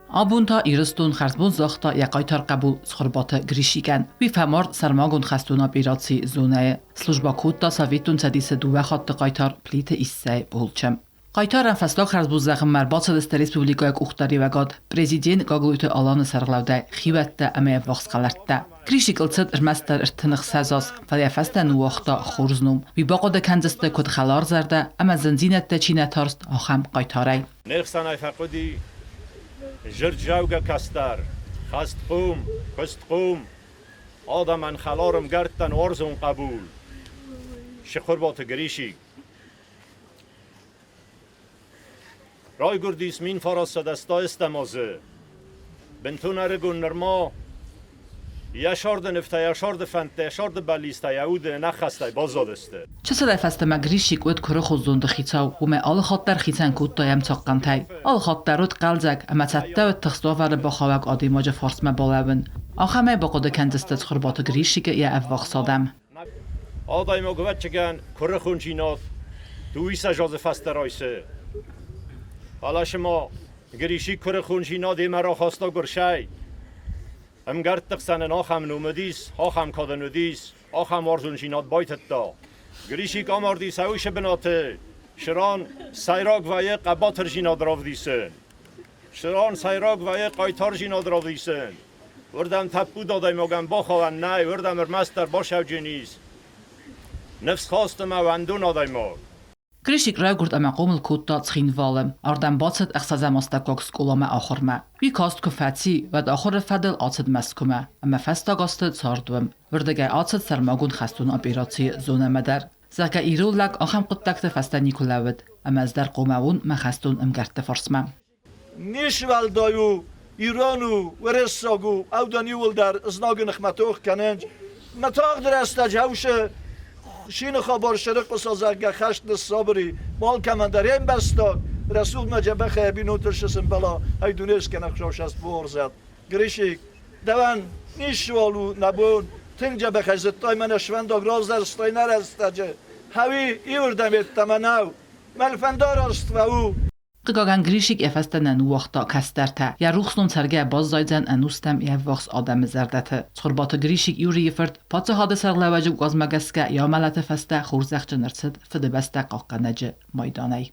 Абон та Ирыстон хӕрзбон загъта йӕ хъайтар хъӕбул Цхуырбаты Гришикӕн. Уый фӕмард сӕрмагонд хӕстон операцийы зонӕйы. Службӕ кодта Советон Цӕдисы дыууӕ хатты хъайтар Плиты Иссӕйы полчъы. Хъайтарӕн фӕстаг хӕрзбон зӕгъынмӕ ӕрбацыдысты республикӕйы къухдариуӕгад, президент Гаглойты Аланы сӕргълӕудӕй хиуӕттӕ ӕмӕ йе ввахс хӕлӕрттӕ. Гришикыл цыд ӕрмӕстдӕр 36 аз, фӕлӕ йӕ фӕстӕ ныууагъта хорз ном. Уый бахъуыды кӕндзысты куыд хӕларзӕрдӕ ӕмӕ зындзинӕдтӕ чи нӕ тарст, ахӕм хъайтарӕй. Не хсӕнӕй фӕхъуыди зырд-зӕугӕ кӕстӕр, хӕстхъом, куыстхъом, адӕмӕн хӕлар ӕмгӕрттӕн уарзон хъӕбул, Сихъуырбаты Гришик. Райгуырдис 1908 азы. Бынтон ӕрыгон нырма йӕ сӕрды нывтӕ, йӕ сӕрды фӕндтӕ, йӕ сӕрды бӕллицтӕ йӕ уды ӕнӕххӕстӕй баззадысты. Чысылӕй фӕстӕмӕ Гришик уыд куырыхон зонды хицау, уымӕй алы хатт дӕр хицӕн кодта йӕ ӕмцахъхъӕнтӕй. Алы хатт дӕр уыд хъӕлдзӕг ӕмӕ цӕттӕ уыд тыхст уавӕры бахауӕг адӕймаджы фарсмӕ балӕууын. Ахӕмӕй бахъуыды кӕндзысты Цхуырбаты Гришикы йӕ ӕввахс адӕм. Адӕймаг, ӕвӕццӕгӕн, куырыхон чи нӕ, дыууиссӕдз азы фӕстӕ райсы. Фӕлӕ цыма Гришик куырыхон чи нӕ, демӕ рахаста гуырсӕй. Ӕмгӕртты хсӕн ын ахӕм ном уыдис, ахӕм кад ын уыдис, ахӕм уарзондзинад байтыдта. Гришик амардис ӕусы бынаты, цыран сӕйраг вӕййы хъӕбатырдзинад равдисын. Цыран сӕйраг вӕййы хъайтардзинад равдисын. Уырдӕм тӕппуд адӕймагӕн бахауӕн нӕй, уырдӕм ӕрмӕстдӕр басӕвджын ис. Ныфсхаст ӕмӕ уӕндон адӕймаг. Гришик райгуырд ӕмӕ хъомыл кодта Цхинвалы. Ардӕм бацыд ӕхсӕзӕм астӕуккаг скъоламӕ ахуырмӕ. Уый каст куы фӕци, уӕд ахуыры фӕдыл ацыд Мӕскуымӕ ӕмӕ фӕстаг азты цард уым. Уырдыгӕй ацыд сӕрмагонд хӕстон операцийы зонӕмӕ дӕр. Зӕгъгӕ, ирон лӕг ахӕм хъуыддӕгты фӕстӕ никуы лӕууыд, ӕмӕ ӕз дӕр хъуамӕ уон мӕ хӕстон ӕмгӕртты фарсмӕ. Ницы уӕлдай у, ирон у, уырыссаг у, ӕвдӕн иууылдӕр знагы ныхмӕ тох кӕнынц. Мӕ тагъд рӕстӕджы ӕвсы цины хабар сӕрыхъуыса, зӕгъгӕ, хӕст ныссабыр и, алкӕмӕн дӕр йе мбӕстаг рӕсугъдмӕ дзӕбӕхӕй бинонты сысымбӕла, ӕй дунескӕнӕг хуыцау буарзӕд. Гришик, дӕуӕн ницыуал у нӕ бон, тынг дзӕбӕхӕй зыдтай мӕнӕ сфӕндаг равзӕрстай нӕ рӕстӕджы. Хӕуи иуырдӕм йеддӕмӕ нӕу. Мӕн фӕндараст фӕу. Хъыгагӕн, Гришик йӕ фӕстӕ нӕ ныууагъта кӕстӕртӕ. Йӕ рухс ном цӕргӕйӕ баззайдзӕн ӕнустӕм йе ввахс адӕмы зӕрдӕты. Цхуырбаты Гришик Юрийы фырт, паддзахады сӕргълӕууӕджы указмӕ гӕсгӕ йӕ амӕлӕты фӕстӕ хорзӕхджын ӕрцыд Фыдыбӕстӕ хъахъхъӕнӕджы майданӕй.